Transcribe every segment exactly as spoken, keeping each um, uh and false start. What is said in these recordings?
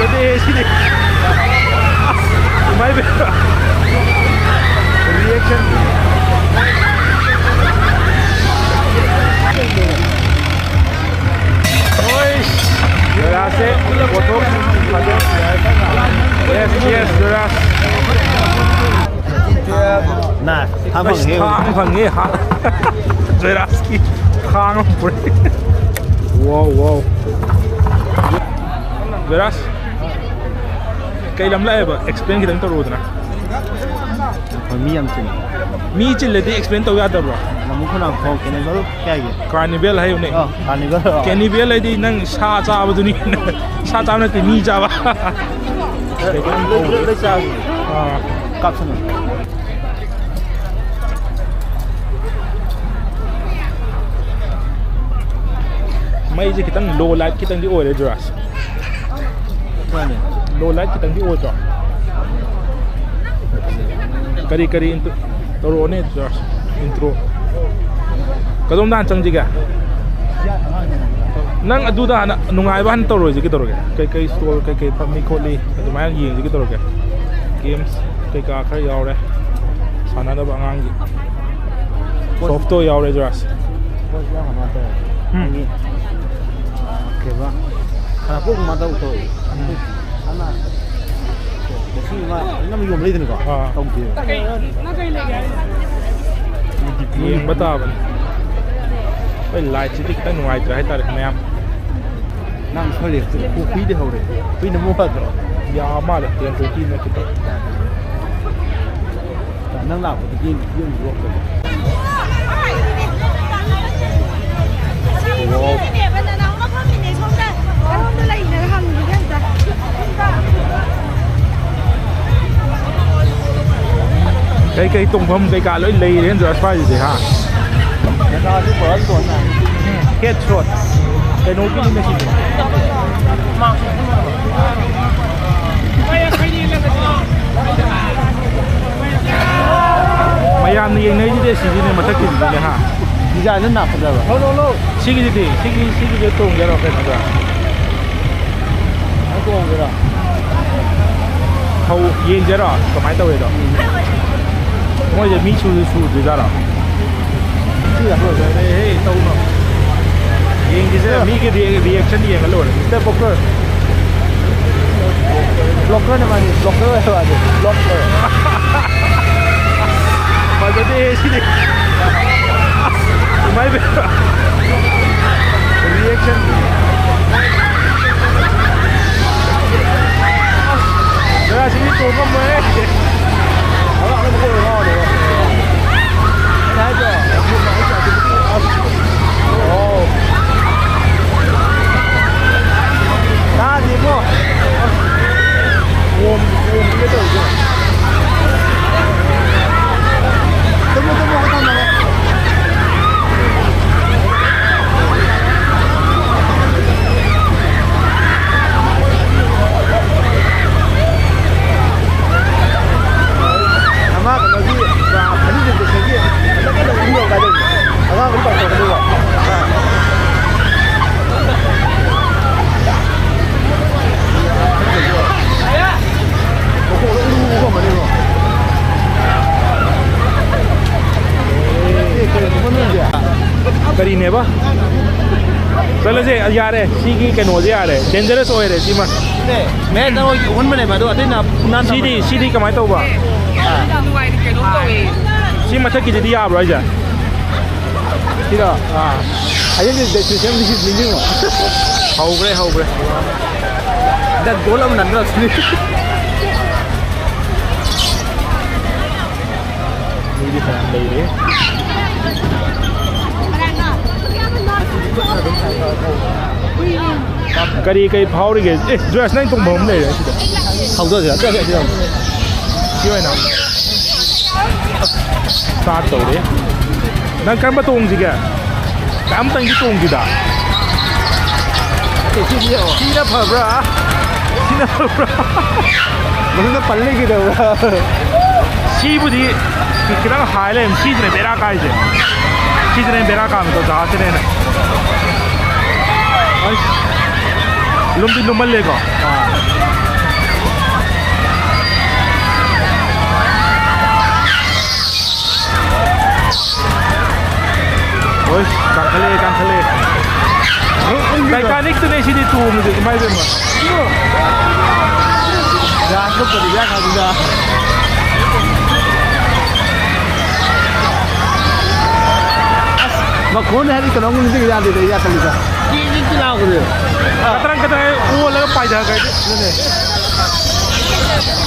ꯐꯖꯩꯍꯦ ꯁꯤꯗꯤ꯫ ꯏꯃꯥꯏ ꯄꯦꯝꯃ꯫ Reaction꯫ ꯍꯣꯏ꯫ ꯖꯣꯏꯔꯥꯖꯁꯦ ꯄꯣꯠꯊꯣꯛ ꯐꯖꯩ꯫ Yes, yes, Joyraj. ꯅꯥ, ꯊꯥꯡ ꯑꯁ, ꯐꯪꯉꯦ꯫ ꯊꯥꯡ ꯐꯪꯉꯦ, ꯍꯥ꯫ ꯖꯣꯏꯔꯥꯖꯀꯤ ꯊꯥꯡ ꯑꯃ ꯄꯨꯔꯛꯑꯦ꯫ Wow, wow꯫ ꯖꯣꯏꯔꯥꯖ, ꯀꯩ ꯂꯝ ꯂꯥꯛꯑꯦꯕ? Explain ꯈꯤꯇꯪ ꯇꯧꯔꯛꯎꯗꯅ꯫ ꯑꯩꯈꯣꯏ ꯃꯤ ꯌꯥꯝ ꯆꯤꯜꯂꯤ꯫ ꯃꯤ ꯆꯤꯜꯂꯗꯤ explain ꯇꯧ ꯌꯥꯗꯕ꯭ꯔꯣ? ꯂꯝꯕꯨ ꯈꯣꯡꯅꯥꯡꯈꯣꯡ ꯀꯩꯅꯣ ꯀꯌꯥꯒꯤ? Carnival ꯍꯥꯏꯌꯨꯅꯦ꯫ ꯑ, Carnival꯫ Cannibal ꯍꯥꯏꯗꯤ ꯅꯪ ꯁꯥ ꯆꯥꯕꯗꯨꯅꯤ꯫ ꯁꯥ ꯆꯥꯕ ꯅꯠꯇꯦ, ꯃꯤ ꯆꯥꯕ꯫ ꯂꯣꯏ, ꯂꯣꯏ, ꯂꯣꯏ ꯆꯥꯕꯅꯤ꯫ ꯑꯥ꯫ ꯀꯥꯞꯁꯅꯨ꯫ ꯃꯩꯁꯦ ꯈꯤꯇꯪ low light ꯈꯤꯇꯪꯗꯤ ꯑꯣꯏꯔꯦ ꯖꯣꯏꯔꯥꯖ꯫ ꯃꯥꯅꯦ꯫ Low light ꯈꯤꯇꯪꯗꯤ ꯑꯣꯏꯗ꯭ꯔꯣ? ꯀꯔꯤ ꯀꯔꯤ intro ꯇꯧꯔꯛꯑꯣꯅꯦ ꯖꯣꯏꯔꯥꯖ, intro꯫ ꯀꯗꯣꯝꯗ ꯍꯥꯟꯅ ꯆꯪꯁꯤꯒꯦ? ꯅꯪ ꯑꯗꯨꯗ ꯍꯥꯟꯅ ꯅꯨꯡꯉꯥꯏꯕ ꯍꯥꯟꯅ ꯇꯧꯔꯣꯏꯁꯤ ꯀꯩꯗꯧꯔꯒꯦ? ꯀꯩꯀꯩ stall ꯀꯩꯀꯩ ꯐꯝꯃꯤ ꯈꯣꯠꯂꯤ ꯑꯗꯨꯃꯥꯏꯅ ꯌꯦꯡꯁꯤ ꯀꯩꯗꯧꯔꯒꯦ? Games ꯀꯩꯀꯥ ꯈꯔ ꯌꯥꯎꯔꯦ꯫ ꯁꯥꯟꯅꯅꯕ ꯑꯉꯥꯡꯒꯤ soft toy ꯌꯥꯎꯔꯦ ꯖꯣꯏꯔꯥꯖ꯫ ꯄꯣꯠ ꯌꯥꯝ ꯀꯩꯅꯣ ꯇꯧꯋꯦ꯫ ꯎꯝ꯫ ꯑꯩꯒꯤ, ꯀꯩꯕ? ꯈꯔ ꯄꯣꯛ ꯃꯥ ꯇꯧ ꯇꯧꯋꯦ꯫ ꯎꯝ꯫ ꯑꯃ, ꯂꯤꯁꯤꯡ ꯑꯃ ꯑꯗꯨꯝ ꯌꯣꯟꯕ ꯂꯩꯗꯅꯀꯣ? ꯑꯥ꯫ ꯇꯧꯗꯦꯕ꯫ ꯌꯦꯡꯕ ꯇꯥꯕꯅꯤ꯫ ꯑꯩꯈꯣꯏ lightꯁꯤꯗꯤ ꯈꯤꯇꯪ ꯅꯨꯡꯉꯥꯏꯇ꯭ꯔꯦ ꯍꯥꯏꯇꯥꯔꯦ ꯃꯌꯥꯝ꯫ ꯅꯪ ꯁꯣꯏꯔꯦ꯫ ꯍꯨꯏꯗ ꯍꯧꯔꯦ꯫ ꯍꯨꯏꯅ ꯃꯨꯛ ꯐꯗ꯭ꯔꯣ? ꯌꯥ ꯃꯥꯜꯂꯦ, ten twenty ꯅꯠꯇꯦ꯫ ꯅꯪ ꯂꯥꯛꯄꯗꯨꯗꯤ ꯌꯨꯝ ꯌꯣꯛꯇꯕ꯫ Wow꯫ ꯀꯩꯀꯩ ꯇꯣꯡꯐꯝ ꯀꯩꯀꯥ ꯂꯣꯏ ꯂꯩꯔꯦꯅ ꯖꯣꯏꯔꯥꯖ ꯁ꯭ꯋꯥꯏꯁꯤꯗꯤ, ꯍꯥ? ꯖꯒꯥꯁꯤ ꯄꯨꯔꯥ ꯂꯣꯟꯅ꯫ ꯎꯝ, headshot꯫ ꯀꯩꯅꯣꯒꯤꯅꯤꯅꯦ ꯁꯤꯗꯤ꯫ ꯃꯌꯥꯝꯅ ꯌꯦꯡꯅꯩꯁꯤꯗꯤ ꯁꯤꯁꯤꯅꯦ, ꯃꯊꯛꯀꯤꯁꯤꯗꯤꯅꯦ, ꯍꯥ? Designꯗꯨ ꯅꯥ ꯐꯖꯕ꯫ ꯁꯤꯒꯤꯁꯤꯗꯤ, ꯁꯤꯒꯤ, ꯁꯤꯒꯤꯁꯦ ꯇꯣꯡꯖꯔꯣ ꯀꯩꯅꯣꯗ꯫ ꯍꯧ ꯌꯦꯡꯖꯔꯣ, ꯀꯃꯥꯏꯅ ꯇꯧꯋꯦꯗꯣ? ꯃꯣꯏꯁꯦ ꯃꯤ ꯁꯨ ꯁꯨꯗ꯭ꯔꯤꯖꯥꯠꯂꯣ? ꯁꯤ ꯌꯥꯝ ꯐꯖꯔꯦ꯫ ꯍꯦ, ꯇꯧꯅꯣ꯫ ꯌꯦꯡꯈꯤꯁꯦ, ꯃꯤꯒꯤ ꯔꯤ- reaction ꯌꯦꯡꯉ ꯂꯣꯏꯔꯦ꯫ ꯁꯤꯗ blocker꯫ Blocker ꯅꯦ ꯃꯥꯗꯤ, blocker ꯑꯣꯏ ꯃꯥꯗꯤ, blocker꯫ ꯐꯖꯗꯦꯍꯦ ꯁꯤꯗꯤ꯫ ꯏꯃꯥꯏ ꯄꯦꯝꯃ꯫ Reaction꯫ ꯖꯒꯥꯁꯤꯗꯤ ꯇꯣꯡ ꯉꯝꯃꯣꯏꯍꯦ꯫ ꯑꯉꯥꯡꯅ ꯃꯈꯣꯡ ꯉꯥꯎꯔꯦꯕ꯫ ꯑꯩꯅ ꯍꯥꯏꯗ꯭ꯔꯣ? ꯑꯁ꯫ ꯑꯣ꯫ ꯇꯥꯗꯦꯕꯣ꯫ ꯑꯣꯝ-, ꯑꯣꯝꯕꯤꯒꯦ ꯇꯧꯔꯤꯁꯦ꯫ ꯇꯨꯝꯃꯣ, ꯇꯨꯝꯃꯣ, ꯊꯝꯃꯒꯦ꯫ ꯑꯃ ꯀꯩꯅꯣꯒꯤ, ꯑ, police station ꯒꯤ ꯍꯟꯗꯛ ꯀꯟꯅ ꯎꯔꯤ ꯌꯧꯔꯝꯗꯥꯏꯗꯣ꯫ ꯑꯉꯥꯡ ꯑꯃ ꯄꯥꯏꯊꯣꯔꯛꯀꯗꯣꯏꯕ꯫ ꯑꯥ꯫ ꯃꯈꯣꯡꯗꯣ ꯎꯔꯨ ꯎꯔꯨ ꯈꯣꯡꯉꯝꯃꯅꯤꯀꯣ꯫ ꯑꯦ, ꯀꯔꯤ ꯈꯨꯃꯟ ꯅꯨꯡꯁꯦ? ꯀꯔꯤꯅꯦꯕ? ꯆꯠꯂꯁꯦ, ꯌꯥꯔꯦ꯫ ꯁꯤꯒꯤ ꯀꯩꯅꯣꯁꯦ ꯌꯥꯔꯦ꯫ Dangerous ꯑꯣꯏꯔꯦ ꯁꯤꯃ꯫ ꯃꯦꯠ ꯑꯃꯒꯤ ꯎꯍꯟꯕꯅꯦꯕ, ꯑꯗꯣ ꯑꯇꯩꯅ ꯎꯅꯥꯟ ꯁꯤꯗꯤ, ꯊꯝꯕꯅꯦꯕ꯫ ꯁꯤꯗꯤ ꯀꯃꯥꯏꯅ ꯇꯧꯕ? ꯌꯥꯝ ꯅꯨꯡꯉꯥꯏꯅ ꯀꯩꯅꯣꯝ ꯇꯧꯋꯦ꯫ ꯁꯤ ꯃꯊꯛꯀꯤꯁꯤꯗꯤ ꯌꯥꯕ꯭ꯔꯣ ꯍꯥꯏꯁꯦ? ꯁꯤꯔꯣ? ꯑꯥ꯫ ꯑꯩ description ꯗꯤ ꯅꯤꯡꯁꯤꯡꯉꯣ꯫ ꯍꯧꯈ꯭ꯔꯦ, ꯍꯧꯈ꯭ꯔꯦ꯫ ꯍꯟꯗꯛ goal ꯑꯃ ꯅꯟꯗ꯭ꯔꯣ ꯁꯤꯅꯤ꯫ ꯃꯤꯗꯤ ꯐꯅꯌꯥꯝ ꯂꯩꯔꯤ꯫ ꯀꯔꯤ ꯀꯔꯤ ꯐꯥꯎꯔꯤꯒꯦ? ꯑꯦ, ꯖꯣꯌꯁ, ꯅꯪ ꯇꯣꯡꯐꯝ ꯑꯃ ꯂꯩꯔꯦ ꯁꯤꯗ꯫ ꯍꯧꯗꯣꯛꯑꯁꯤꯔ? ꯁꯤ, ꯁꯤ, ꯁꯤ, ꯁꯤ꯫ ꯁꯤ ꯑꯣꯏꯅ꯫ Start ꯇꯧꯔꯦ꯫ ꯅꯪ ꯀꯔꯝꯕ ꯇꯣꯡꯁꯤꯒꯦ? ꯑꯝꯇꯪꯗꯤ ꯇꯣꯡꯁꯤꯗ꯫ ꯑꯦ, ꯁꯤꯗꯤ ꯌꯦꯡꯉꯣ꯫ ꯁꯤꯅ ꯐꯕ꯭ꯔꯥ? ꯁꯤꯅ ꯐꯕ꯭ꯔꯥ? ꯃꯊꯟꯇ ꯄꯜ ꯂꯩꯒꯦ ꯇꯧꯕ꯭ꯔꯥ? ꯁꯤꯕꯨꯗꯤ ꯈꯤꯇꯪ ꯍꯥꯏ ꯂꯩꯔꯝꯃꯤ꯫ ꯁꯤꯁꯤꯅ ꯕꯦꯔꯥ ꯀꯥꯏꯁꯦ꯫ ꯁꯤꯁꯤꯅ ꯕꯦꯔꯥ ꯀꯥꯕꯗꯣ ꯖꯍꯥꯖꯁꯤꯅ ꯍꯦꯟꯅ꯫ ꯑꯩꯁ꯫ ꯂꯨꯝꯗꯤ ꯂꯨꯝꯃꯜꯂꯦꯀꯣ꯫ ꯍꯣꯏ, ꯀꯥꯡꯈꯠꯂꯛꯑꯦ, ꯀꯥꯡꯈꯠꯂꯛꯑꯦ꯫ ꯇꯥꯏꯇꯥꯅꯤꯛꯇꯨꯅꯦ ꯁꯤꯗꯤ ꯇꯣꯡꯉꯤꯁꯦ, ꯏꯃꯥ ꯏꯕꯦꯝꯃ꯫ ꯌꯥ, ꯆꯠꯄꯗꯤ ꯌꯥ ꯀꯥꯟꯗ꯫ ꯑꯁ, ꯃꯈꯣꯟ ꯍꯥꯏꯗꯤ ꯀꯩꯅꯣꯝ ꯅꯤꯡꯁꯤꯡꯉꯤ ꯌꯥꯗꯦꯗ, ꯌꯥ ꯀꯜꯂꯤꯗ꯫ ꯀꯤꯛ ꯀꯤꯛ ꯂꯥꯎꯕꯗꯣ꯫ ꯀꯇ꯭ꯔꯪ ꯀꯇ꯭ꯔꯪ ꯑꯣꯜꯂꯒ ꯄꯥꯏꯊꯈ꯭ꯔꯗꯤ꯫ ꯑꯗꯨꯅꯦ꯫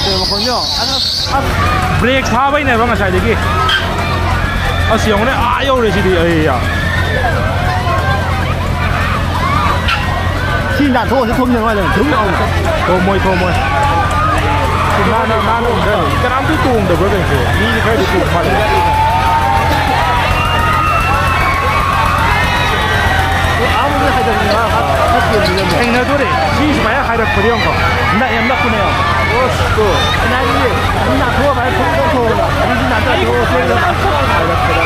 ꯀꯩ ꯃꯈꯣꯟꯅꯣ? ꯑꯁ, ꯑꯁ꯫ ꯕ꯭ꯔꯦꯛ ꯐꯥꯕꯩꯅꯦꯕ ꯉꯁꯥꯏꯗꯒꯤ꯫ ꯑꯁ, ꯌꯦꯡꯉꯨꯅꯦ, ꯑꯥ ꯌꯧꯔꯦ ꯁꯤꯗꯤ꯫ ꯑꯩ ꯌꯥ꯫ ꯁꯤ ꯅꯥꯟꯊꯣꯛꯑꯁꯤ ꯊꯣꯝꯅ ꯃꯥꯜꯂꯦ꯫ ꯊꯨꯝ ꯂꯥꯎꯅ꯫ ꯊꯣꯝꯃꯣꯏ, ꯊꯣꯝꯃꯣꯏ꯫ ꯃꯥꯅ, ꯃꯥꯅ ꯎꯝꯖꯔꯤ꯫ ꯀꯅꯥꯝꯇ ꯇꯣꯡꯗꯕ꯭ꯔꯥ ꯀꯩꯅꯣ? ꯃꯤꯗꯤ ꯈꯔꯗꯤ ꯇꯣꯡ ꯃꯥꯜꯂꯦ꯫ ꯑꯥ, ꯃꯣꯏ ꯍꯥꯏꯗꯕꯅꯤ, ꯃꯥ, ꯃꯥ, ꯃꯥ ꯇꯣꯡꯗꯕꯅꯤ꯫ ꯊꯦꯡꯅꯗꯣꯔꯦ꯫ ꯁꯤ ꯁꯨꯃꯥꯏꯅ ꯍꯥꯏꯔꯛꯄꯗꯤ ꯌꯦꯡꯉꯨꯀꯣ꯫ ꯅꯛꯑꯦ, ꯅꯛꯄꯅꯦ ꯌꯦꯡꯉꯣ꯫ ꯑꯁ, ꯇꯣ꯫ ꯀꯅꯥꯒꯤ? ꯑꯗꯨꯝ ꯅꯥꯟꯊꯣꯛꯑꯒ ꯍꯥꯏꯔ ꯊꯣꯛ-, ꯊꯣꯛ-, ꯊꯣꯛꯑꯒ꯫ ꯑꯗꯨꯗꯤ ꯅꯥꯟꯊꯣꯛꯑꯒ ꯊꯣꯛꯑꯒ ꯍꯥꯏꯔꯛꯄꯗ꯫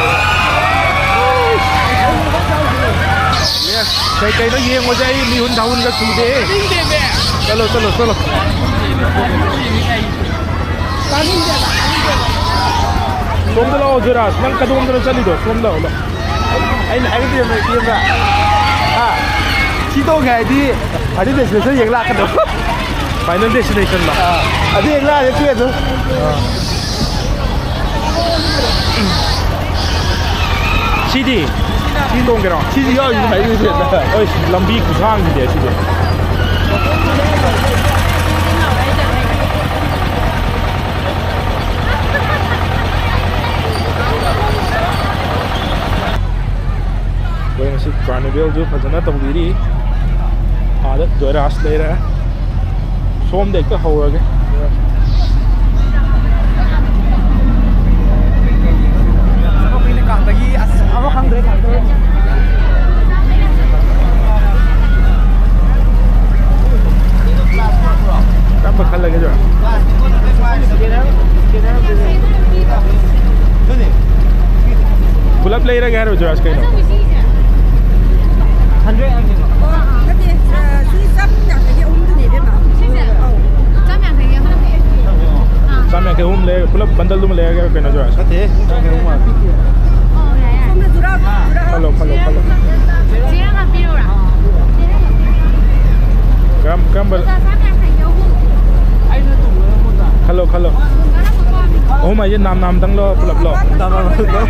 ꯀꯩ ꯀꯩꯅꯣ ꯌꯦꯡꯉꯣꯁꯦ, ꯑꯩ ꯃꯤꯍꯨꯟ ꯊꯥꯍꯨꯟꯒ ꯁꯨꯗꯦ꯫ ꯆꯠꯂꯣ, ꯆꯠꯂꯣ, ꯆꯠꯂꯣ꯫ ꯁꯣꯝꯗ ꯂꯥꯛꯑꯣ, ꯖꯣꯏꯔꯥꯖ꯫ ꯅꯪ ꯀꯗꯣꯝꯗꯅꯣ ꯆꯠꯂꯤꯗꯣ? ꯁꯣꯝꯗ ꯂꯥꯛꯑꯣ, ꯂꯥꯛꯑꯣ꯫ ꯑꯩꯅ ꯍꯥꯏꯒꯗꯕ ꯏꯌꯥꯝꯕ꯫ ꯍꯥ? ꯁꯤ ꯇꯧꯒꯦ ꯍꯥꯏꯗꯤ final destination ꯌꯦꯡ ꯂꯥꯛꯀꯗꯕ꯫ Final destination ꯂꯣ? ꯑꯥ, ꯑꯗꯨ ꯌꯦꯡ ꯂꯥꯛꯑꯗꯤ ꯇꯣꯛꯑꯦ ꯑꯗꯨꯝ꯫ ꯁꯤꯗꯤ? ꯁꯤ ꯇꯣꯡꯒꯦꯔꯣ? ꯁꯤꯗꯤ ꯌꯥꯎꯔꯤꯁꯤ ꯐꯩ ꯁꯤꯗ꯫ ꯑꯩ ꯂꯝꯕꯤ ꯈꯨꯁꯥꯡꯁꯤꯗꯤ ꯑꯁꯤꯗꯤ꯫ ꯑꯩꯈꯣꯏ ꯉꯁꯤ carnivalꯁꯨ ꯐꯖꯅ ꯇꯧꯕꯤꯔꯤ꯫ ꯑꯥꯗ ꯖꯣꯏꯔꯥꯖ ꯂꯩꯔꯦ꯫ ꯁꯣꯝꯗ ꯍꯦꯛꯇ ꯍꯧꯔꯒꯦ꯫ ꯀꯔꯝꯕ ꯈꯜꯂꯒꯦ, ꯖꯣꯏꯔꯥꯖ? ꯄꯨꯂꯞ ꯂꯩꯔꯒꯦ ꯍꯥꯏꯔꯣ, ꯖꯣꯏꯔꯥꯖ, ꯀꯩꯅꯣ? ꯅꯠꯇꯦ, ꯑ, ꯁꯤ ꯆꯞ ꯕꯟꯗꯜꯗꯨꯃ ꯂꯩꯔꯒꯦ ꯀꯩꯅꯣ, ꯖꯣꯔꯥꯖ? ꯅꯠꯇꯦ, ꯅꯪ ꯀꯩꯅꯣꯝ ꯍꯥꯏ꯫ ꯈꯜꯂꯣ, ꯈꯜꯂꯣ, ꯈꯜꯂꯣ꯫ ꯀꯔꯝ-, ꯀꯔꯝꯕ? ꯈꯜꯂꯣ, ꯈꯜꯂꯣ꯫ ꯑꯍꯨꯝ ꯍꯥꯏꯁꯦ ꯅꯥꯝ ꯅꯥꯝꯗꯪꯂꯣ, ꯄꯨꯂꯞꯂꯣ? ꯅꯥꯝ ꯅꯥꯝꯗꯪ꯫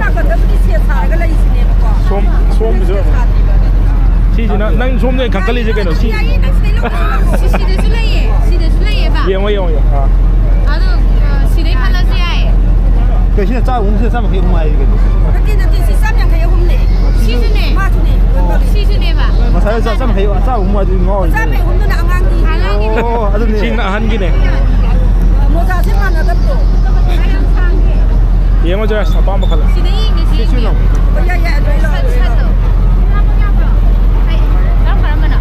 ꯅꯥꯀꯟꯗꯕꯨꯗꯤ ꯁꯦꯠ ꯁꯥꯔꯒ ꯂꯩꯁꯤꯅꯦꯕꯀꯣ꯫ ꯁꯣꯝ-, ꯁꯣꯝꯒꯤꯁꯨ꯫ ꯁꯦꯠ ꯁꯥꯗ꯭ꯔꯤꯕ ꯑꯗꯨꯗꯨꯅ꯫ ꯁꯤꯁꯤꯅ ꯅꯪ ꯁꯣꯝꯗ ꯑꯣꯏꯅ ꯈꯟꯒꯠꯂꯤꯁꯦ ꯀꯩꯅꯣ? ꯁꯤ ꯌꯥꯏꯌꯦ, ꯅꯪ ꯁꯤꯗꯩ ꯂꯧꯔꯁꯨ ꯂꯧꯔꯣ꯫ ꯁꯤ, ꯁꯤꯗꯁꯨ ꯂꯩꯌꯦ, ꯁꯤꯗꯁꯨ ꯂꯩꯌꯦꯕ꯫ ꯌꯦꯡꯉꯣ, ꯌꯦꯡꯉꯣ, ꯌꯦꯡꯉꯣ꯫ ꯑꯥ꯫ ꯑꯗꯣ, ꯑ, ꯁꯤꯗꯩ ꯈꯜꯂꯁꯨ ꯌꯥꯏꯌꯦ꯫ ꯀꯩꯁꯤꯅ ꯆꯥꯝꯃ ꯍꯨꯝꯐꯨ, ꯆꯥꯝꯃ ꯌꯥꯡꯈꯩ ꯑꯍꯨꯝ ꯍꯥꯏꯔꯤ ꯀꯩꯅꯣ? ꯅꯠꯇꯦ, ꯅꯠꯇꯦ, ꯁꯤ ꯆꯥꯝꯃ ꯌꯥꯡꯈꯩ ꯑꯍꯨꯝꯅꯦ꯫ ꯁꯤꯁꯨꯅꯦ꯫ ꯃꯥꯁꯨꯅꯦ, ꯂꯣꯏ ꯃꯥꯟꯅꯩ꯫ ꯁꯤꯁꯨꯅꯦꯕ꯫ ꯉꯁꯥꯏ ꯆꯥꯝꯃ ꯌꯥꯡꯈꯩ, ꯆꯥꯝꯃ ꯍꯨꯝꯐꯨ ꯍꯥꯏꯗꯨꯗꯤ ꯉꯥꯎꯔꯤꯅꯦ꯫ ꯆꯥꯝꯃ ꯌꯥꯡꯈꯩ ꯑꯍꯨꯝꯗꯨꯅ ꯑꯉꯥꯡꯒꯤ꯫ ꯑꯉꯥꯡꯒꯤꯅꯦ꯫ ꯑꯣ, ꯑꯗꯨꯅꯦ꯫ ꯁꯤꯅ ꯑꯍꯟꯒꯤꯅꯦ꯫ ꯃꯣꯖꯥꯁꯦ ꯃꯥꯟꯅꯗꯕꯗꯣ꯫ ꯌꯦꯡꯉꯣ ꯖꯣꯔꯥꯖ, ꯑꯄꯥꯝꯕ ꯈꯜꯂꯣ꯫ ꯁꯤꯗ ꯌꯦꯡꯒꯦ, ꯁꯤ ꯌꯦꯡꯒꯦ꯫ ꯍꯣꯏ, ꯌꯥꯏ, ꯌꯥꯏ, ꯑꯗꯨ ꯂꯧꯔꯣ, ꯑꯗꯨ ꯂꯧꯔꯣ꯫ ꯁꯠ-, ꯁꯠꯇꯣ꯫ ꯀꯔꯝ ꯀꯔꯝꯕꯅꯣ?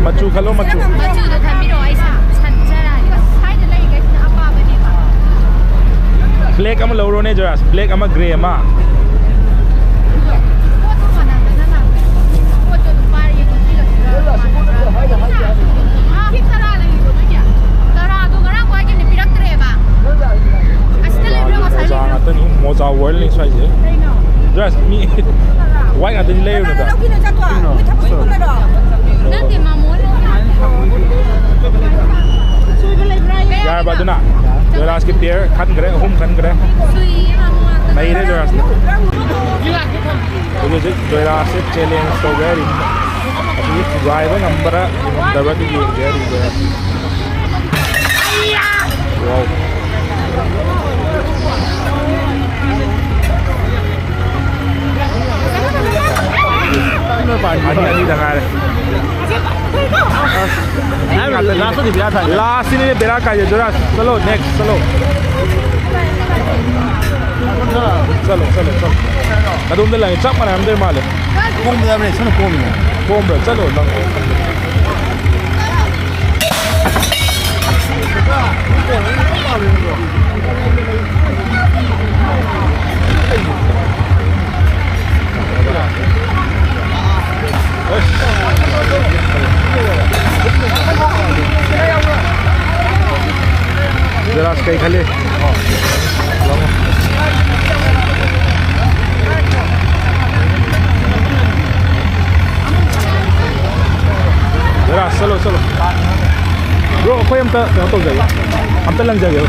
ꯃꯆꯨ ꯈꯜꯂꯣ, ꯃꯆꯨ꯫ ꯃꯆꯨꯗꯣ ꯈꯟꯕꯤꯔꯛꯑꯣ, ꯑꯩ ꯁꯠ-, ꯁꯠꯆꯔꯛꯑꯒꯦ꯫ ꯁ꯭ꯋꯥꯏꯗ ꯂꯩꯔꯤꯈꯩꯁꯤꯅ ꯑꯄꯥꯕꯅꯦꯕ꯫ ꯕ꯭ꯂꯦꯛ ꯑꯃ ꯂꯧꯔꯣꯅꯦ ꯖꯣꯔꯥꯖ, ꯕ꯭ꯂꯦꯛ ꯑꯃ, ꯒ꯭ꯔꯦ ꯑꯃ꯫ ꯄꯣꯠꯇꯣ ꯃꯥꯟꯅꯗꯅ ꯂꯥꯛꯄ꯫ ꯄꯣꯠꯇꯣ ꯑꯗꯨꯝ ꯄꯥꯏꯔ ꯌꯦꯡꯉꯣ, ꯁꯤꯒ ꯁꯤꯒ ꯃꯥꯟꯅꯗ꯭ꯔꯥ? ꯑꯥ, ꯇꯔꯥ ꯂꯩꯔꯤꯕꯣ ꯅꯣꯏꯒꯤ? ꯇꯔꯥꯗꯣ ꯉꯔꯥꯡ ꯋꯥꯏꯒꯤꯅꯦ, ꯄꯤꯔꯛꯇ꯭ꯔꯦꯕ꯫ ꯑꯁꯤꯗ ꯂꯩꯕ꯭ꯔꯥ ꯉꯁꯥꯏ ꯃꯣꯖꯥ ꯂꯩꯕ꯭ꯔꯥ? ꯉꯥꯛꯇꯅꯤ, ꯃꯣꯖꯥ ꯋꯥꯔꯜꯅꯤ ꯁ꯭ꯋꯥꯏꯁꯦ꯫ ꯀꯩꯅꯣ? ꯖꯣꯔꯥꯖ, ꯃꯤ ꯋꯥꯏ ꯉꯥꯛꯇꯅꯤ ꯂꯩꯔꯨꯅꯨꯗ꯫ ꯂꯧꯈꯤꯅꯣ, ꯆꯠꯈꯣ꯫ ꯃꯣꯏ ꯊꯕꯛ ꯁꯨꯕꯅꯔꯣ? ꯅꯠꯇꯦ, ꯃꯥꯃꯣ ꯂꯧꯈꯤꯅꯣ꯫ ꯁꯣꯏꯕ ꯂꯩꯕ꯭ꯔꯥ? ꯌꯥꯔꯕ ꯑꯗꯨꯅ? ꯖꯣꯔꯥꯖꯀꯤ ꯄꯦꯌꯔ ꯈꯟꯈ꯭ꯔꯦ, ꯑꯍꯨꯝ ꯈꯟꯈ꯭ꯔꯦ꯫ ꯁꯨꯏꯌꯦ, ꯃꯥꯃꯣ ꯉꯥꯛꯇ꯫ ꯅꯩꯔꯦ ꯖꯣꯔꯥꯖꯅ꯫ ꯍꯧꯖꯤꯛ ꯍꯧꯖꯤꯛ ꯖꯣꯏꯔꯥꯖꯁꯦ ꯆꯦꯂꯦꯟꯖ ꯇꯧꯒꯦ ꯍꯥꯏꯔꯤ꯫ ꯑꯗꯨꯒꯤ ꯊꯨꯒꯥꯏꯕ ꯉꯝꯕ꯭ꯔꯥ ꯉꯝꯗꯕ꯭ꯔꯥꯗꯤ ꯌꯦꯡꯒꯦ ꯍꯥꯏꯔꯤ ꯖꯣꯏꯔꯥꯖ꯫ ꯋꯥꯎ꯫ ꯑꯅꯤ, ꯑꯅꯤꯗ ꯉꯥꯏꯔꯦ꯫ ꯂꯥꯁꯇꯗꯤ ꯕꯦꯔꯥ ꯇꯥꯏ꯫ ꯂꯥꯁꯁꯤꯅꯦ ꯕꯦꯔꯥ ꯀꯥꯏꯁꯦ, ꯖꯣꯔꯥꯖ꯫ ꯆꯠꯂꯣ, ꯅꯦꯛꯁ, ꯆꯠꯂꯣ꯫ ꯆꯠꯂꯣ, ꯆꯠꯂꯣ, ꯆꯠꯂꯣ꯫ ꯑꯗꯣꯝꯗ ꯂꯪꯉꯦ, ꯆꯞ ꯃꯥꯟꯅꯔꯝꯗꯣꯏ ꯃꯥꯜꯂꯦ꯫ ꯀꯣꯝꯒꯗꯕꯅꯦ, ꯁꯣꯝꯅ ꯀꯣꯝꯃꯤꯅꯦ꯫ ꯀꯣꯝꯕ꯭ꯔꯥ? ꯆꯠꯂꯣ, ꯂꯪꯉꯣ꯫ ꯀꯩ ꯈꯜꯂꯤ? ꯔꯥꯖ, ꯆꯠꯂꯣ, ꯆꯠꯂꯣ꯫ ꯕ꯭ꯔꯣ, ꯑꯩꯈꯣꯏ ꯑꯝꯇ ꯀꯩꯅꯣ ꯇꯧꯖꯒꯦ, ꯑꯝꯇ ꯂꯪꯖꯒꯦ꯫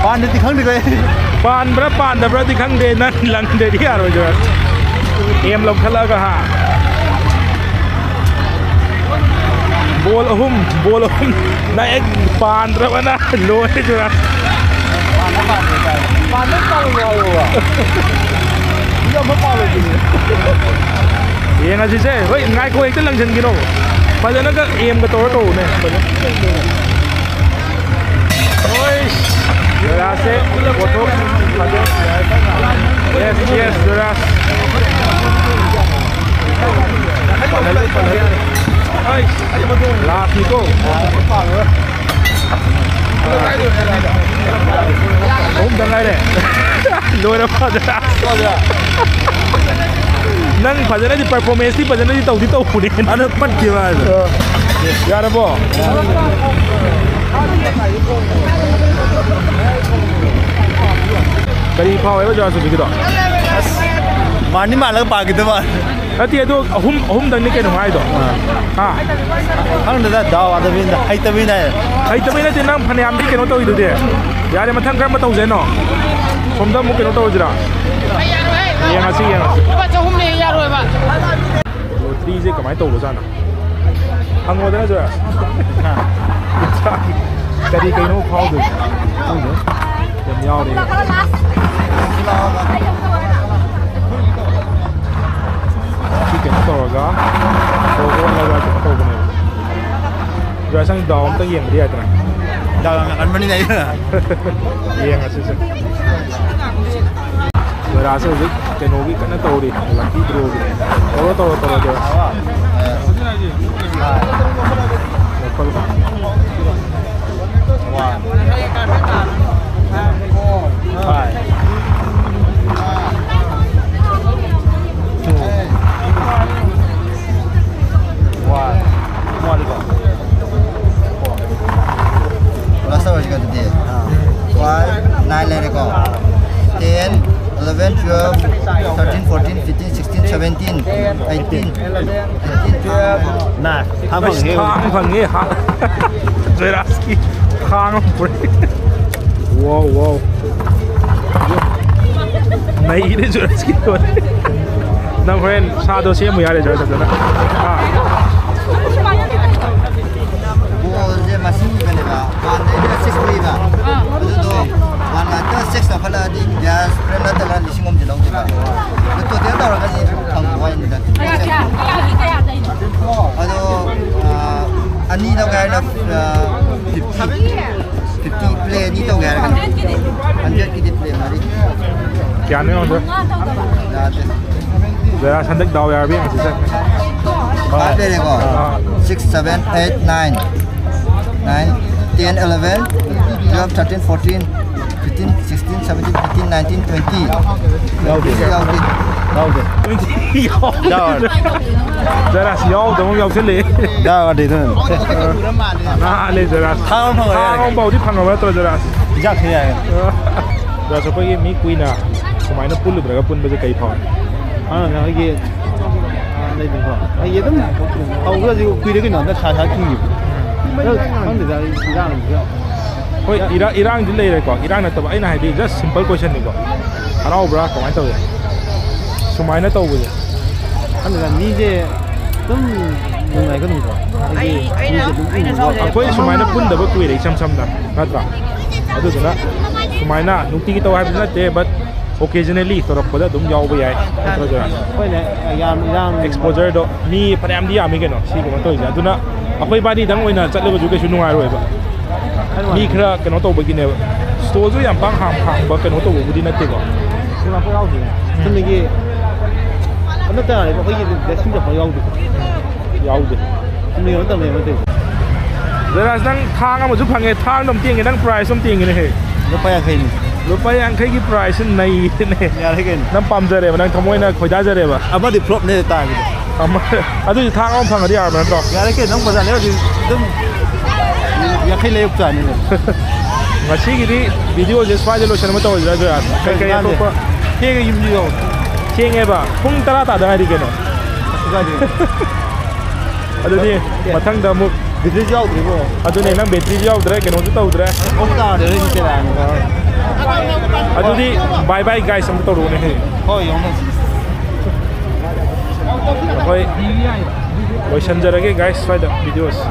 ꯄꯥꯟꯗꯗꯤ ꯈꯪꯗꯦꯀꯣ ꯑꯩ꯫ ꯄꯥꯟꯕ꯭ꯔꯥ ꯄꯥꯟꯗꯕ꯭ꯔꯥꯗꯤ ꯈꯪꯗꯦ, ꯅꯪ ꯂꯪꯗ꯭ꯔꯗꯤ ꯌꯥꯔꯣꯏꯗ꯭ꯔꯥ? ꯑꯦꯝ ꯂꯧꯈꯠꯂꯒ, ꯍꯥ? ꯕꯣꯜ ꯑꯍꯨꯝ, ꯕꯣꯜ ꯑꯍꯨꯝ꯫ ꯅꯪ ꯍꯦꯛ ꯄꯥꯟꯗ꯭ꯔꯕꯅ ꯂꯣꯏꯔꯦ, ꯖꯣꯔꯥꯖ꯫ ꯄꯥꯟꯕ ꯄꯥꯟꯗ꯭ꯔꯦ ꯀꯥꯏꯅ꯫ ꯄꯥꯟꯕ ꯄꯥꯜꯂꯣꯏ ꯍꯥꯏꯌꯣꯕ꯫ ꯃꯤ ꯑꯃ ꯄꯥꯜꯂꯣꯏꯗꯣꯏꯅꯦ꯫ ꯌꯦꯡꯉꯁꯤꯁꯦ꯫ ꯍꯣꯏ, ꯉꯥꯏꯈꯣ, ꯍꯦꯛꯇ ꯂꯪꯁꯤꯟꯈꯤꯅꯣ꯫ ꯐꯖꯅꯒ ꯑꯦꯝꯒ ꯇꯧꯔ ꯇꯧꯕꯅꯦ꯫ ꯍꯣꯏ, ꯖꯣꯔꯥꯖꯁꯦ ꯄꯣꯊꯣꯛ ꯐꯖꯩ꯫ Yes, yes, ꯖꯣꯔꯥꯖ꯫ ꯄꯥꯜꯍꯜꯂꯨ, ꯄꯥꯜꯍꯜꯂꯨ꯫ ꯂꯥꯁꯅꯤꯀꯣ꯫ ꯑꯍꯨꯝꯗ ꯉꯥꯏꯔꯦ꯫ ꯂꯣꯏꯔꯕ, ꯖꯣꯔꯥꯖ? ꯅꯪ ꯐꯖꯅꯗꯤ, performanceꯇꯤ ꯐꯖꯅꯗꯤ ꯇꯧꯗꯤ ꯇꯧꯕꯅꯦ꯫ ꯑꯗꯨ ꯄꯠꯈꯤꯕ ꯍꯥꯏꯗꯣ꯫ ꯌꯥꯔꯕꯣ? ꯀꯔꯤ ꯐꯥꯎꯋꯦꯕ ꯖꯣꯔꯥꯖ ꯍꯧꯖꯤꯛꯀꯤꯗꯣ? ꯑꯁ, ꯃꯥꯟꯗꯤ ꯃꯥꯜꯂꯒ ꯄꯥꯈꯤꯗꯕ ꯃꯥꯜꯂꯦ꯫ ꯅꯠꯇꯦ, ꯑꯗꯣ ꯑꯍꯨꯝ, ꯑꯍꯨꯝꯗꯪꯅꯤ ꯀꯩꯅꯣ ꯍꯥꯏꯗꯣ꯫ ꯑꯥ꯫ ꯍꯥ? ꯈꯪꯗꯦꯗ, ꯗꯥꯎ ꯌꯥꯗꯕꯅꯤꯅ, ꯍꯩꯇꯕꯅꯤꯅ꯫ ꯍꯩꯇꯕꯩ ꯅꯠꯇꯦ, ꯅꯪ ꯐꯅꯌꯥꯝꯗꯤ ꯀꯩꯅꯣ ꯇꯧꯔꯤꯗꯨꯗꯤ꯫ ꯌꯥꯔꯦ, ꯃꯊꯪ ꯀꯔꯝꯕ ꯇꯧꯁꯦ ꯍꯥꯏꯅꯣ? ꯁꯣꯝꯗ ꯑꯃꯨꯛ ꯀꯩꯅꯣ ꯇꯧꯔꯁꯤꯔꯥ? ꯑꯩ ꯌꯥꯔꯣꯏꯍꯦ꯫ ꯌꯦꯡꯉꯁꯤ, ꯌꯦꯡꯉꯁꯤ꯫ ꯂꯨꯄꯥ ꯆꯍꯨꯝꯅꯦ, ꯌꯥꯔꯣꯏꯕ꯫ ꯂꯣꯇ꯭ꯔꯤꯁꯦ ꯀꯃꯥꯏꯅ ꯇꯧꯕꯖꯥꯠꯅꯣ? ꯍꯪꯉꯣꯗꯅ, ꯖꯣꯔꯥꯖ꯫ ꯍꯥ? ꯀꯔꯤ ꯀꯩꯅꯣ ꯐꯥꯎꯗꯣꯏꯁꯦ? ꯈꯪꯗꯦ꯫ ꯌꯥꯝ ꯌꯥꯎꯔꯦ꯫ ꯁꯤ ꯀꯩꯅꯣ ꯇꯧꯔꯒ, ꯑꯣꯜꯂꯒ ꯀꯩꯅꯣ ꯇꯧꯕꯅꯦꯕ꯫ ꯖꯣꯔꯥꯖ, ꯅꯪ ꯗꯥꯎ ꯑꯝꯇ ꯌꯦꯡꯕꯗꯤ ꯌꯥꯏꯗꯅ? ꯗꯥꯎ ꯌꯥꯝ ꯌꯥꯒꯟꯕꯅꯤꯅ ꯑꯩꯅ꯫ ꯌꯦꯡꯉꯁꯤꯁꯦ꯫ ꯖꯣꯔꯥꯖꯁꯦ ꯍꯧꯖꯤꯛ ꯀꯩꯅꯣꯒꯤ ꯀꯟꯅ ꯇꯧꯔꯤ, lucky drawꯒꯤ꯫ ꯇꯧꯔꯣ, ꯇꯧꯔꯣ, ꯇꯧꯔꯣ, ꯖꯣꯔꯥꯖ꯫ ꯂꯧꯈꯠꯂꯣ꯫ One. Five. Two. One. ꯋꯥꯠꯂꯤꯀꯣ? Sixteen, seventeen, eighteen, nine. ꯊꯥꯡ ꯐꯪꯉꯦ꯫ ꯊꯥꯡ ꯐꯪꯉꯦ, ꯍꯥ꯫ ꯖꯣꯏꯔꯥꯖꯀꯤ ꯊꯥꯡ ꯑꯃ ꯄꯨꯔꯛꯑꯦ꯫ ꯋꯥꯎ, ꯋꯥꯎ꯫ ꯅꯩꯔꯦ ꯖꯣꯏꯔꯥꯖꯀꯤ꯫ ꯅꯪ ꯍꯣꯔꯦꯟ ꯁꯥꯗꯣ ꯁꯦꯝꯃꯨ ꯌꯥꯔꯦ, ꯖꯣꯏꯔꯥꯖ, ꯐꯖꯅ꯫ ꯑꯥ꯫ ꯕꯣꯜꯁꯦ ꯃꯁꯤꯡ ꯀꯩꯅꯣꯗ, ꯋꯥꯟꯗꯩꯅ ꯁꯤꯛꯁ ꯂꯩꯕ꯫ ꯑꯗꯨꯗꯣ ꯋꯥꯟ ꯂꯥꯛꯇ ꯁꯤꯛꯁ ꯂꯧꯈꯠꯂꯛꯑꯗꯤ ꯒ꯭ꯌꯥꯁ ꯅꯠꯇ꯭ꯔꯒ ꯂꯤꯁꯤꯡ ꯑꯃꯗꯤ ꯂꯧꯗꯣꯏꯕ꯫ ꯑꯗꯨ ꯇꯣꯇꯦꯜ ꯇꯧꯔꯒꯗꯤ ꯐꯪꯕ ꯋꯥꯅꯤꯗ꯫ ꯑꯗꯣ, ꯑ, ꯑꯅꯤ ꯂꯧꯒꯦ ꯍꯥꯏꯔꯒꯅ, ꯑ, ꯐꯤꯐꯇꯤ, ꯐꯤꯐꯇꯤ ꯄ꯭ꯂꯦ ꯑꯅꯤ ꯇꯧꯒꯦ ꯍꯥꯏꯔꯒꯅ꯫ ꯍꯟꯗ꯭ꯔꯦꯠꯀꯤꯗꯤ ꯄ꯭ꯂꯦ ꯃꯔꯤ꯫ ꯀꯌꯥꯅꯣ ꯌꯦꯡꯉꯣ, ꯁꯤꯗ? ꯌꯥꯗꯦ꯫ ꯖꯔꯥ ꯍꯟꯗꯛ ꯗꯥꯎ ꯌꯥꯔꯕ ꯌꯦꯡꯉꯁꯤ, ꯁꯦ꯫ ꯐꯥꯏꯚ ꯂꯩꯔꯦꯀꯣ꯫ ꯑꯥ꯫ Six, seven, eight, nine. Nine, ten, eleven, twelve, thirteen, fourteen, fifteen, sixteen, seventeen, eighteen, nineteen, twenty. ꯌꯥꯎꯗꯦ꯫ ꯌꯥꯎꯗꯦ꯫ ꯌꯥꯎꯗꯦ꯫ ꯌꯥꯎꯔꯦ꯫ ꯖꯔꯥꯁꯤ ꯌꯥꯎꯗꯕ ꯑꯃ ꯌꯥꯎꯁꯜꯂꯛꯑꯦ꯫ ꯌꯥꯎꯔꯗꯤ ꯑꯗꯨꯝ꯫ ꯅꯥꯜꯂꯦ ꯖꯔꯥꯁꯤ꯫ ꯊꯥꯡ ꯑꯃ ꯐꯪꯉꯔꯣꯏ꯫ ꯊꯥꯡ ꯑꯃꯐꯥꯎꯗꯤ ꯐꯪꯉꯕ ꯅꯠꯇ꯭ꯔꯣ ꯖꯔꯥꯁꯤ? ꯏꯟꯖꯥꯡ ꯊꯤꯟ ꯌꯥꯔꯦ꯫ ꯖꯔꯥꯁꯤ, ꯑꯩꯈꯣꯏꯒꯤ ꯃꯤ ꯀꯨꯏꯅ ꯁꯨꯃꯥꯏꯅ ꯄꯨꯜꯂꯨꯗ꯭ꯔꯒ ꯄꯨꯟꯕꯁꯦ ꯀꯩ ꯐꯥꯎꯏ? ꯑꯗꯨꯅ ꯑꯩꯒꯤ, ꯑꯥ, ꯂꯩꯗꯅꯀꯣ꯫ ꯑꯩꯒꯤ ꯑꯗꯨꯝ ꯍꯧꯕꯗꯤ ꯀꯨꯏꯔꯦ ꯀꯩꯅꯣ, ꯍꯟꯗꯛ ꯁꯥ ꯁꯥ ꯊꯤꯡꯈꯤꯕ꯫ ꯑꯗꯨ ꯈꯪꯗꯦꯗ, ꯑꯩ ꯏꯔꯥꯡꯁꯤꯒ꯫ ꯍꯣꯏ, ꯏꯔꯥ-, ꯏꯔꯥꯡꯗꯤ ꯂꯩꯔꯦꯀꯣ, ꯏꯔꯥꯡ ꯅꯠꯇꯕ, ꯑꯩꯅ ꯍꯥꯏꯗꯤ just simple question ꯅꯤꯀꯣ꯫ ꯍꯔꯥꯎꯕ꯭ꯔꯥ? ꯀꯃꯥꯏꯅ ꯇꯧꯏ? ꯁꯨꯃꯥꯏꯅ ꯇꯧꯕꯁꯦ꯫ ꯈꯪꯗꯦꯗ, ꯃꯤꯁꯦ ꯑꯗꯨꯝ ꯅꯨꯡꯉꯥꯏꯒꯗꯕꯀꯣ꯫ ꯍꯥꯏꯗꯤ ꯑꯩ, ꯑꯩꯅ, ꯃꯤꯁꯦ ꯑꯗꯨꯝ ꯑꯩꯅ ꯎꯕꯗꯣ꯫ ꯁꯥꯎꯖꯔꯦ꯫ ꯑꯩꯈꯣꯏ ꯁꯨꯃꯥꯏꯅ ꯄꯨꯟꯗꯕ ꯀꯨꯏꯔꯦ, ꯏꯁꯝ ꯁꯝꯅ, ꯅꯠꯇ꯭ꯔꯥ? ꯑꯗꯨꯗꯨꯅ ꯁꯨꯃꯥꯏꯅ ꯅꯨꯡꯇꯤꯒꯤ ꯇꯧ ꯍꯥꯏꯕꯗꯤ ꯅꯠꯇꯦ, but occasionally ꯇꯧꯔꯛꯄꯗ ꯑꯗꯨꯝ ꯌꯥꯎꯕ ꯌꯥꯏ, ꯅꯠꯇ꯭ꯔꯥ ꯖꯣꯌꯥ? ꯍꯣꯏꯅꯦ, ꯌꯥꯝ, ꯌꯥꯝ exposure ꯗꯣ ꯃꯤ ꯐꯅꯌꯥꯝꯗꯤ ꯌꯥꯝꯃꯤ ꯀꯩꯅꯣ, ꯁꯤ ꯀꯩꯅꯣ ꯇꯧꯔꯤꯁꯦ꯫ ꯑꯗꯨꯅ ꯑꯩꯈꯣꯏ ꯏꯕꯥꯅꯤꯗꯪ ꯑꯣꯏꯅ ꯆꯠꯂꯒꯁꯨ ꯀꯩꯁꯨ ꯅꯨꯡꯉꯥꯏꯔꯣꯏꯕ꯫ ꯃꯤ ꯈꯔ ꯀꯩꯅꯣ ꯇꯧꯕꯒꯤꯅꯦꯕ꯫ Store ꯁꯨ ꯌꯥꯝ ꯄꯥꯡ ꯍꯥꯡ-, ꯍꯥꯡꯕ ꯀꯩꯅꯣ ꯇꯧꯕꯕꯨꯗꯤ ꯅꯠꯇꯦꯀꯣ꯫ ꯑꯗꯨ ꯉꯥꯛꯇ ꯌꯥꯎꯗꯦꯅꯦ꯫ ꯎꯝ꯫ ꯆꯨꯝꯅꯒꯤ ꯑꯃꯠꯇ ꯉꯥꯏꯔꯦ, ꯑꯩꯈꯣꯏꯒꯤ dressing table ꯐꯥꯎ ꯌꯥꯎꯗꯦ꯫ ꯌꯥꯎꯗꯦ꯫ ꯆꯨꯝꯅꯒꯤ ꯑꯃꯠꯇ ꯂꯩꯕ ꯅꯠꯇꯦ꯫ ꯖꯣꯌꯥꯁ, ꯅꯪ ꯊꯥꯡ ꯑꯃꯁꯨ ꯐꯪꯉꯦ, ꯊꯥꯡꯗꯣ ꯑꯝꯇ ꯌꯦꯡꯒꯦ, ꯅꯪ prize ꯑꯝꯇ ꯌꯦꯡꯒꯦꯅꯦ ꯍꯦ꯫ ꯂꯨꯄꯥ ꯌꯥꯡꯈꯩꯅꯤ꯫ ꯂꯨꯄꯥ ꯌꯥꯡꯈꯩꯒꯤ prize ꯁꯤ ꯅꯩꯔꯦꯅꯦ꯫ ꯌꯥꯔꯦ ꯀꯩꯅꯣ꯫ ꯅꯪ ꯄꯥꯝꯖꯔꯦꯕ, ꯅꯪ ꯊꯃꯣꯏꯅ ꯈꯣꯏꯗꯥꯖꯔꯦꯕ꯫ ꯑꯃꯗꯤ flop ꯅꯦ ꯇꯥꯔꯒꯦ꯫ ꯑꯃ, ꯑꯗꯨꯗꯤ ꯊꯥꯡ ꯑꯃ ꯐꯪꯉꯗꯤ ꯌꯥꯔꯕ ꯅꯠꯇ꯭ꯔꯣ? ꯌꯥꯔꯦ ꯀꯩꯅꯣ, ꯅꯪ ꯕꯖꯥꯔ ꯂꯩꯔꯗꯤ ꯑꯗꯨꯝ ꯌꯥꯡꯈꯩ ꯂꯩꯔꯛ ꯇꯥꯅꯤ꯫ ꯉꯁꯤꯒꯤꯗꯤ video ꯁꯦ ꯁ꯭ꯋꯥꯏꯗ ꯂꯣꯏꯁꯟꯅꯕ ꯇꯧꯔꯁꯤꯔꯥ, ꯖꯣꯌꯥ? ꯀꯩꯀꯩ ꯀꯥꯟꯗꯦ꯫ ꯑꯇꯣꯞꯄ? ꯊꯦꯡꯉꯦ, ꯌꯨꯝꯁꯨ ꯌꯧꯔꯦ꯫ ꯊꯦꯡꯉꯦꯕ, ꯄꯨꯡ ꯇꯔꯥ ꯇꯥꯗ ꯉꯥꯏꯔꯤ ꯀꯩꯅꯣ꯫ ꯑꯗꯨꯗꯤ ꯃꯊꯪꯗ ꯑꯃꯨꯛ꯫ ꯕꯦꯇ꯭ꯔꯤꯁꯨ ꯌꯥꯎꯗ꯭ꯔꯤꯕꯣ꯫ ꯑꯗꯨꯅꯦ, ꯅꯪ ꯕꯦꯇ꯭ꯔꯤꯁꯨ ꯌꯥꯎꯗ꯭ꯔꯦ, ꯀꯩꯅꯣꯁꯨ ꯇꯧꯗ꯭ꯔꯦ꯫ ꯑꯣꯐ ꯇꯥꯔꯦ, ꯍꯣꯔꯦꯟ ꯆꯦꯔꯥꯡꯒ꯫ ꯑꯗꯨꯗꯤ bye bye guys ꯑꯃꯨꯛ ꯇꯧꯔꯛꯎꯅꯦ꯫ ꯍꯣꯏ, ꯌꯧꯅꯁꯤ꯫ ꯑꯩꯈꯣꯏ ꯂꯣꯏꯁꯤꯟꯖꯔꯒꯦ guys ꯁ꯭ꯋꯥꯏꯗ videoꯁꯦ꯫